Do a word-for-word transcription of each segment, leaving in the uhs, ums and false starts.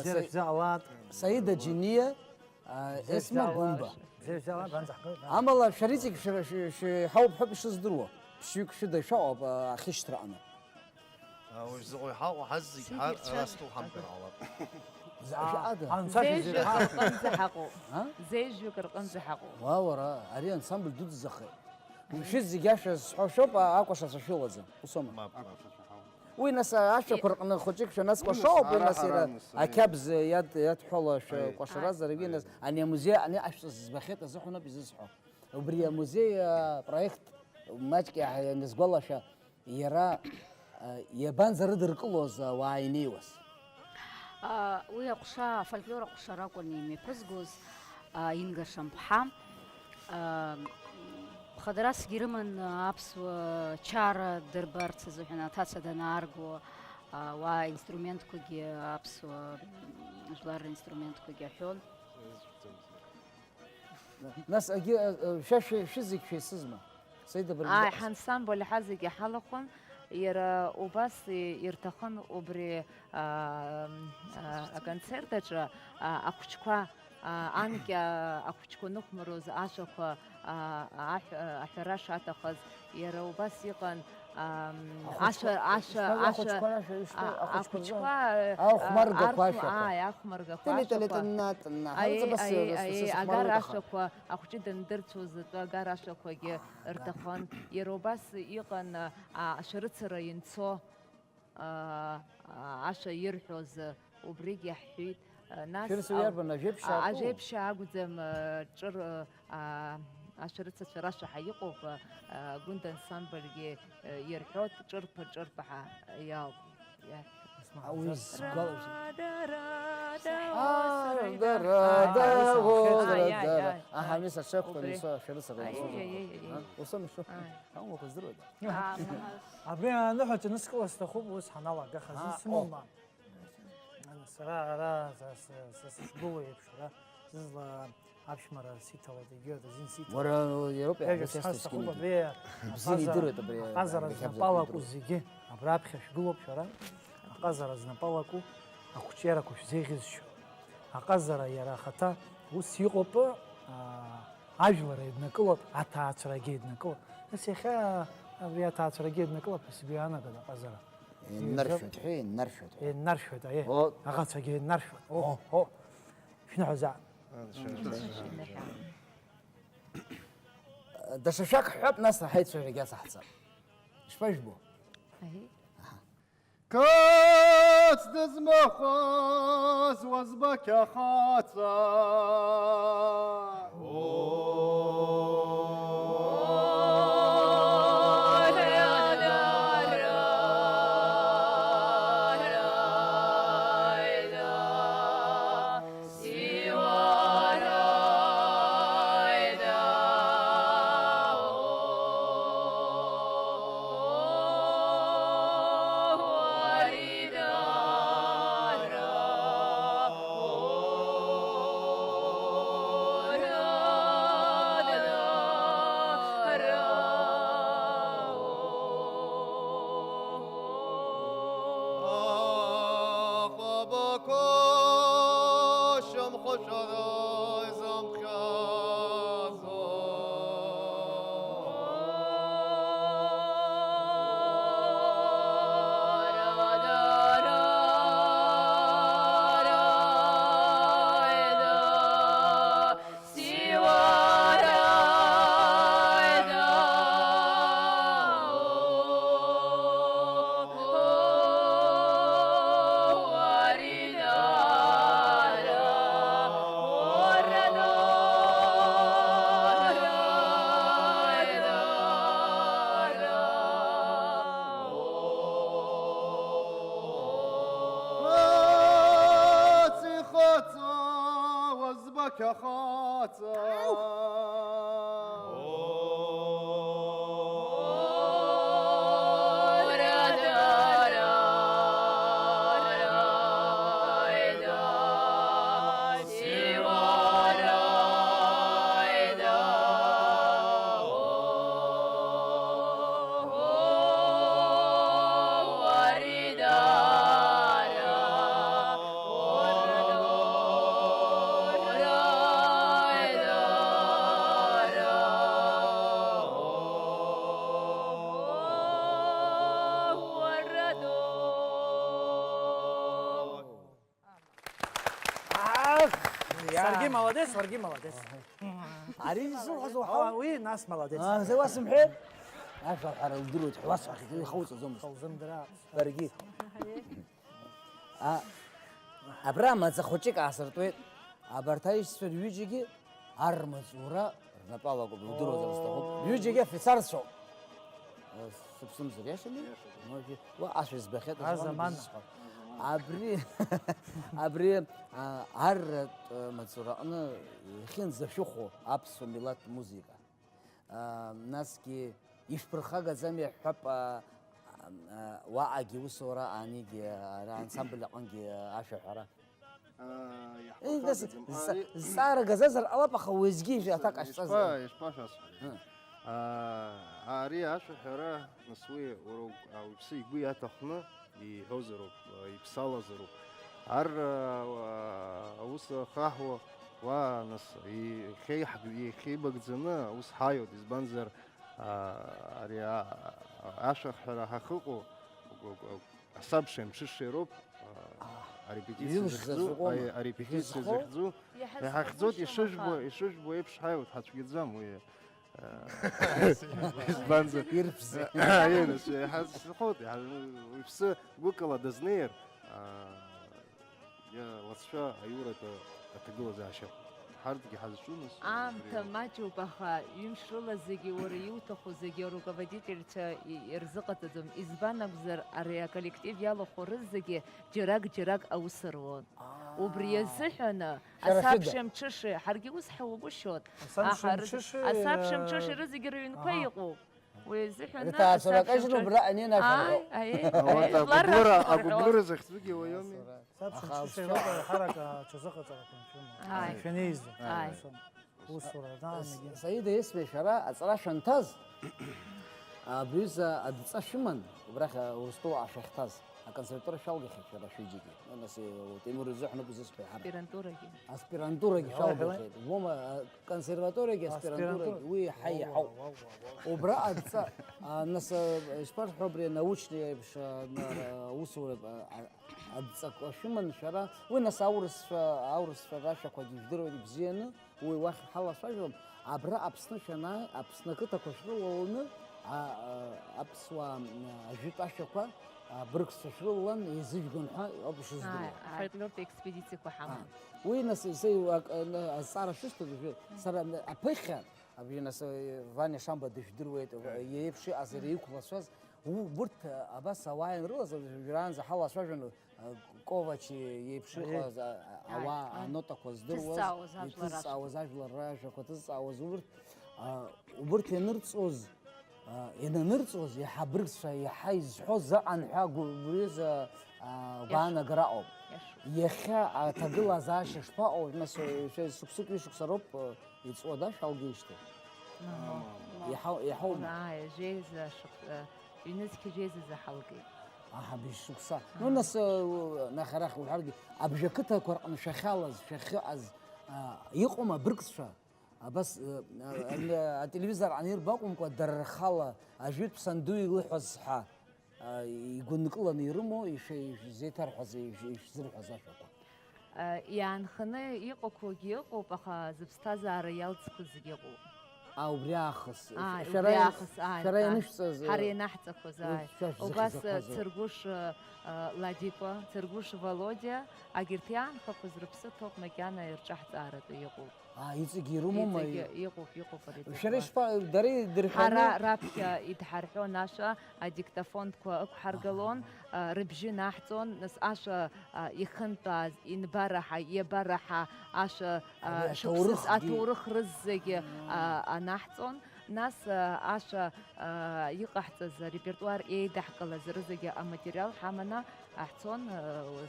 Бзиара шәзыҟалааит. Саида Џьениа, а, Бзиара Есма шәзыҟалааит. Гәымба. Бзиара шәзыҟалааит, банӡаҳгоит. Амала шәара иҵегь шәара шәи-, шәи-, шәи-, ҳауп ҳәа ишыздыруа, ԥшьҩык шәыда шәаҟоуп, а, ахьышьҭраҟны. А, уажә заҟаҩ ҳаҟоу, ҳазегь ҳар-, Зегьы ара рцәажәоит. Стәоу ҳамгар ҟалап. Шәаада? Анцәа Зежәҩык шәзыҳәа. Рҟынӡа ҳаҟоуп. А? Зежәҩык рҟынӡа ҳаҟоуп. Уа, уара, ари ансамбль дуӡӡахеит. Шәызегь ашәа зҳәо шәоуп, а-, акәашацәа шәылаӡам. Ус аума? Мап, мап. Уи нас ашәақәа рҟны хәыҷык шәанацкәашоуп, уи нас иара ақьабз иад-, иадҳәалоу ашәа Аи. Кәашаразар, уи нас Аи. Ани амузеи аҟны ашәҵа зызбахьеит азыҳәаноуп изызҳәо. Убри амузеи апроект маҷк иаҳ-, ианызгәалашәа, иара, а, иабанӡарыдыркылоз ауаа инеиуаз? А, уи аҟәша, афольклор аҟәша ракәын имҩаԥызгоз, а, Инга Шамԥҳа. А, ԥхыӡрасгьы рыман аԥсуа чара дырбарц азыҳәан аҭаца данаарго, а, уа инструментқәагьы, аԥсуа, м, жәлар ринструментқәагьы аҳәон. Нас, агьы, э, э, шәа шәи-, шәызегь шәеисызма? Саида, быргәаҟ-. Ааи, ҳансамбль ҳазегьы ҳалахәын, иара убас и-, ирҭахын убри, а, а, аконцерт аҿы, а, ахәыҷқәа, а, анкьа ахәыҷқәа ныхәмаруаз ашәақәа, а, аҳә-, аҳәара шаҭахыз, иара убас иҟан, Ам, Ахәыҷқәа, ашәа, ашәа, ишԥа, ашәа, ахәыҷқәа рашәа, ишԥа, а, ахәыҷқәа ахәыҷқәа, рзы? Аухә а, Маргақәа архә-, ашәақәа. Ааи, ахә маргақәа Тыли, тыли, ашәақәа. Тынна, тынна. Аиеи, Ҳарыҵабыс аиеи, сыгәра аиеи, сыхәмаруеит, агара аха. Ашәақәа ахәҷы дандырцәоз атәы агара ашәақәагьы рҭахын. Иара убас иҟан, а, ашәарыцара инцо, а, а, ашәа ирҳәоз, убригь иаҳҳәеит. А, нас Шәарыцара ал-, иарбан, ажәеиԥшьаа а, акәу? Ажәеиԥшьаа акәӡам, а, ҿыр, а, ашәарыцацәа рашәа ҳәа иҟоуп, а, Гәында ансамбльгьы, а, ирҳәоит, ҿырԥа, ҿырԥа ҳәа иауп иаҳҳәо. Уи сгәалашәоит. Рада, рада, Ара, ара, ара, ара, ара. Аҳа, ара, мис, аҽеиқәтәаны Убри. Исо, ашәарыцара Аиеи, усоуп. Аиеи, аиеи. А? Усоума, шо? Аи. Аумақәа здыруада? Аа, маҳа. Абри аныҳәа ҿанызкыла сҭахуп, ус ҳаналага, хазы Аа, сымоума? Сара ара, са, са, са сышгылоу еиԥш, ара сызла аԥшәмара сиҭауеит, егьи адазин сиҭауеит. Уара иароуп Ҩажәа иаҳәшьа сҳәар сҭахуп, сҭахьгьы абри иҭоуп. Бзианы аҟазара, идыруеит абри аҟазара аҳәынҭқарратә знапалаку зегьы, абра аԥхьа шәгылоуп шәара, аҟазара знапалаку, ақәҿиарақәа шәзеиӷьызшьо. Аҟазара иара ахаҭа ус иҟоуп, аа, ажәлар еиднакылап, аҭаацәарагьы еиднакылап. Нас иахьа абри аҭаацәарагьы еиднакылап ҳәа сгәы иаанагоит аҟазара. Иннаршәоит ҳәа, иннаршәоит ҳәа. Иннаршәоит, аиеи. О. Аӷацәагьы иннаршәуеит. О, О. О. Шәныҳәазаап. Даҽа шәак ҳҳәап, нас ҳаицәажәагьы асаҳҵап. Ишԥажәбо? Аиеи. Аҳа. Қыҭ дызмыхәоз уазбақь ахаҵа. Хаҵа, уазбақь ахаҵа. Саргьы молодец, саргьы молодец. Ари изуҳәаз уаҳауан. Уи нас молодец. Зеуа сымҳәеит. Ашәа ҳәара лдыруеит ҳәа уасҳәахьеит, ихауҵаӡомызт. Хылзымдыра. Баргьы. Абра маӡа хәыҷык аасыртуеит. Абарҭ аишьцәа рҩыџьагьы армаҵура рнапы алакуп, иудыруазар сҭахуп. Рҩыџьагьы афицарцәоуп. Сыԥсымзар иашами? Уа ашәа збахьеит. Азамана. Абри, абри арратә маҵураҟны иахьынӡашәыхәо аԥсуа милаҭ музыка. Насгьы ишәԥырхагаӡами ҳҳәап, уаҟагьы усура, анигьы ара ансамбль аҟынгьы ашәаҳәара. Зҵаара газазар ҟалап, аха уеизгьы аҭак ҟашәҵазар. Ари ашәаҳәара, нас уи уара уԥсы игәы иаҭахны иҳәозароуп, иԥсалазароуп. Ар аус ахаҳуа уа, нас, иахьеибагӡаны аус ҳаиуеит, избанзар, ари ашәаҳәара ҳахьыҟоу асабшеи амҽышеи роуп, арепетициа захьӡу, арепетициа захьӡу, иҳахьӡоит, ишыжәбо, ишыжәбо еиԥш ҳаиуеит, ҳацәгьаӡам уи. Избанзар? Ирԥзи. Аиеи, нас, иаҳа схоит, иаҳа, уи иԥсы гәыкала дазнеир, иа-, ласшәа аиуратә аҭагылазаашьа ҳарҭгьы ҳазҿу, нас, аамҭа маҷуп, аха ҩымш рыла зегьы уара иуҭаху зегьы аруководительцәа и-, ирзыҟаҵаӡом. Избан акәзар, ари аколлектив иалахәу рызегьы џьарак-џьарак аус руан. Убри азыҳәаны, шәара шәыда. Асабшеи амҽышеи, ҳаргьы ус ҳауагәышьоит. Асабшеи амҽышеи, асабшеи амҽышеи рызегьы рыҩнқәа иҟоуп. Уи азыҳәан рҭаацәара асабшеи кажьны амҽышеи убра анеинашәа. Ааи, ааи, ааи. Жәлар агәыблыра, рашәа агәыблыра захьӡугьы уаҩами. Асабшеи амҽышеи роуп аиҳарак аҽазыҟаҵарақәа анцәымӷу. Ааи. Шәанеизо. Ааи. Усура, да, С-, Саида Есмеи, шәара аҵара шәанҭаз, абри аҩыза адҵа шәыман, убрахь Урыстәыла шәахьҭаз, аконсерватора шәалгахьеит шәара шәҩыџьагьы. Нас, э, Темур изыҳәан акәзар сҳәеит ҳара. Аспирантурагьы. Аспирантурагьы шәалгахьеит. Уома, а, консерваториагьы, аспирантурагьы, уи иаҳа иаҳауп. Убра адҵа, а, нас, а, ишԥарҳәо абри анаучный еиԥш, а, на-, а, усура, а, а, адҵақәа шәыман шәара, уи нас аурысшәа, аурысшәа рашәақәагьы жәдыруеит ибзианы. Уи уахь ҳалацәажәом, абра Аԥсны шәанааи, Аԥсны ақыҭақәа шәрылаланы, а, а, аԥсуаа, м, ажәытә ашәақәа, а, быргцәа шәрылалан еизыжәгон ҳәа ауп ишыздыруа. Ааи, ааи. Фольклортә експедициақәа ҳаман. Ааи. Уи нас, исеи-, ак-, н-, азҵаара шәысҭоит, уажәы сара н-, аԥыхьа, абри нас, э, Ваниа Шамба дыжәдыруеит, ааи, иеиԥш иҟаз, иара иқәлацәаз, у-, урҭ, э, абас ауаа ианрылаз, уажәраанӡа ҳалацәажәон, Ковачи иеиԥш иҟаз, а, а, ауаа анотақәа здыруаз, иҭызҵаауаз ажәлар рашәақәа ҭызҵаауаз урҭ, а, убырҭ ианырҵоз, а, иананырҵоз, иаҳа абыргцәа, иаҳа изҳәоз заҟан ҳәа гәы-, гәырҩаз, а, а, гәаанагара ыҟоуп. Иашоуп. Иахьа аҭагылазаашьа шԥаҟоу, нас, шәа-, шықәсык ҩышықәса роуп, а, иҵуада шәалгеижьҭеи? Мамоу. Иҳау-, иҳаума? Ааи, жәеиза шықә-, а, Ҩнызқьи жәеизазы ҳалгеит. Аҳа, быжь шықәса. Ну, нас, э, нахарахь уҳәаргьы, абжа қыҭақәа рҟны шәахьалаз, шәахьыҟаз, а, иҟоума абыргцәа? Абас, э, а, а, ателевизор анирба акәымкәа, дара рхала, ажәытә санду илыҳәаз ҳәа, а, игәынкыланы ирымоу, ишәа-, ишәзеиҭарҳәаз, ишә-, ишәзырҳәаз ашәақәа? Иаанханы иҟақәоугьы ыҟоуп, аха зыԥсҭазаара иалҵқәоу зегьы ыҟоуп. А, убри аахыс. Ааи, шәара убри иан-, аахыс, ааи, шәара ааи. Ианышәҵаз, ҳара ианаҳҵақәаз, ааи. Шәа шәзыхьӡақәаз. Убас, э, Цыргәыш, э, э, Ладикәа, Цыргәыш Володиа, агьырҭ иаанхақәаз рыԥсы ҭоуп макьана ирҿаҳҵааратәы иҟоуп. А, иҵегьы ирымоума? Иҵегьы иҟоуп, иҟоуп ари. Шәара ишԥа-, дара идырҳәома? Ҳара раԥхьа идҳарҳәон ашәа, адиктофонқәа ықәҳаргалон, Аҳа. А, рыбжьы наҳҵон, нас ашәа, а, ихынтәааз, инбараҳа, иабараҳа ашәа, а, Ари шықәсыс аҭоурыхгьы. Аҭоурых рызегьы, а, анаҳҵон. Нас, а, ашәа, а, иҟаҳҵаз арепертуар еидаҳкылаз рызегьы аматериал ҳаманы ҳцон, а,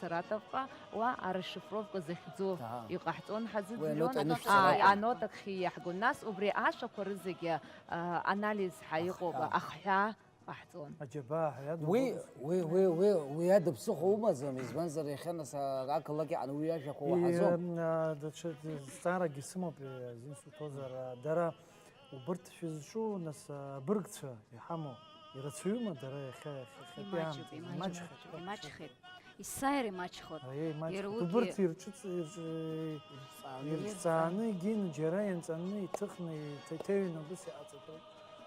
Саратовҟа, уа арашифровка захьӡу Аҳа. Иҟаҳҵон, ҳазыӡырҩуан. Уи анотак Ааи, шьҭалоит. Анотак хиаҳгон. Нас убри ашәақәа рызегьы, а, анализ ҳәа иҟоуп, Ахҳәаа. Ахҳәаа. Ҟаҳҵон. Аџьабаа ҳәа Уи, иадубалоз. Уи, уи, уи, уи ада ԥсыхәа умаӡам, избанзар, иахьа нас, а, ақалақь аҟны уи иажәақәа И, уаҳаӡом. М, а, даҽа зҵаарагьы сымоуп, э, азин суҭозар, а, дара убырҭ шәызҿу, нас, а, абыргцәа иҳамоу ирацәаҩума дара иахьа, иахьа, иахьатәи Имаҷуп, аамҭазы? Имаҷуп, Имаҷхеит. Имаҷхеит. Есааира имаҷхоит. Аиеи, маҷхоит. Иара убырҭ уигьы ирҿыҵ-, ирҿ-, Ирҵааны. Ирҵааны, егьин, џьара ианҵаны, иҭыхны, иҭ-, иҭеҩны убыс иҟаҵатәуп.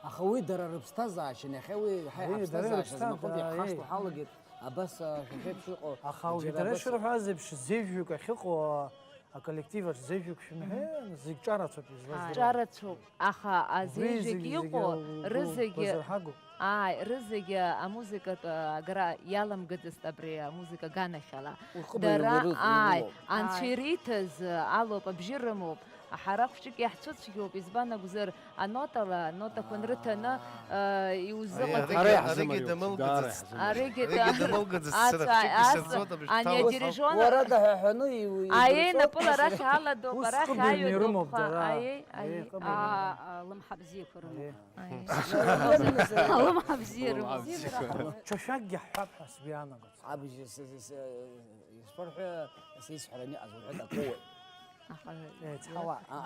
Аха уи дара рыԥсҭазаашьан, иахьа уи ҳа-, Аиеи, дара ҳаԥсҭазаашьа рыԥсҭазаара, змахәык аиеи. Иаҳхашҭуа ҳалагеит, абас, а, шәа шәеиԥш иҟоу. Аха уажә џьара дара абас шырҳәаз еиԥш, зеижәҩык ахьыҟоу аколлектив аҿы зеижәҩык шәымҳәеи, зегь ҿарацәоуп излаз Ааи. дара. Ҿарацәоуп, аха Убри азеижәҩык зегь, зегь иҟоу угәы рызегьы гәазырҳагоуп. Ааи, рызегьы амузыкатә агара иаламгаӡацт абри амузыка аганахьала. Уи хыбаҩ Дара, уи ры-, ааи, уи анцәа Ааи. ириҭаз алоуп, абжьы рымоуп. Ҳара хәҷык иаҳцәыцәгьоуп, избан акәзар, анотала, анотақәа нрыҭаны, Аа. э, Ари, иузыҟаҵеит. Ҳара аригьы, иаҳзымариоуп, аригьы дамылгаӡацт. Даара иаҳзымариоуп. Аригьы Аригьы да-, дамылгаӡацт, ац-, сара хәҷык ац-, исырҵоит, абжь ани ҭалоуп. адирижион. Уара даҳәа ҳәаны иу-, Аиеи, иуҵоит, напыла ус арахь ала доуп, ус арахь хыбаҩ аҩадоуп, ирымоуп ха, дара. Аиеи, Аиеи, аиеи. хыбаҩ. Аа, а, лымҳа бзиақәа рымоуп. Аиеи. Аиеи. Лымҳа бзиа рымоуп. Лымҳа бзиақәа. Ҽа шәакгьы ҳҳәап ҳәа сгәы иаанагоит. Абжь с-, с-, с-, исҳәарҳәа, сисҳәараны иҟаз уҳәоит, акоуеит. Аха Еицҳауа. А.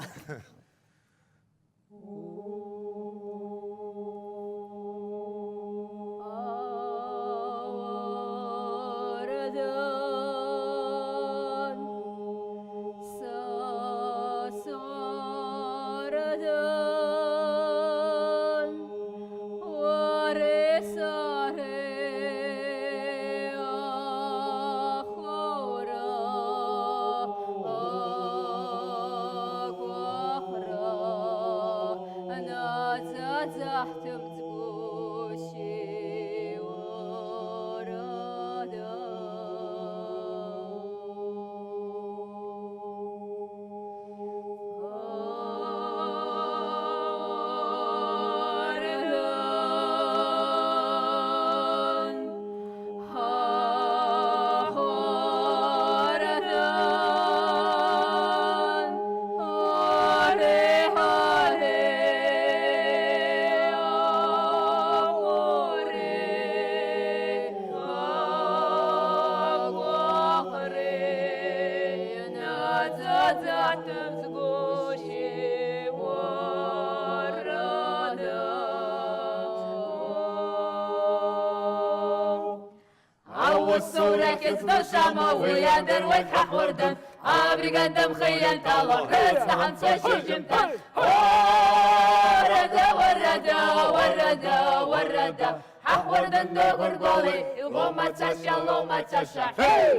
Аусура хьыӡ башама, уи адыруеит ҳахәырдан, абригада мхы ианҭало, рыцҳа ҳанцәа шьыжьымҭан. Уарада, уарада, уарада, уарада, ҳахәырдан дыгәыргәали, лумацашьа, лумацашьа. Ҳеи!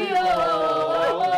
Ио!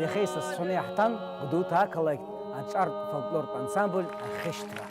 Иахьа исасцәаны иаҳҭан Гәдоуҭа ақалақь аҿартә фольклортә ансамбль Ахьышьҭра.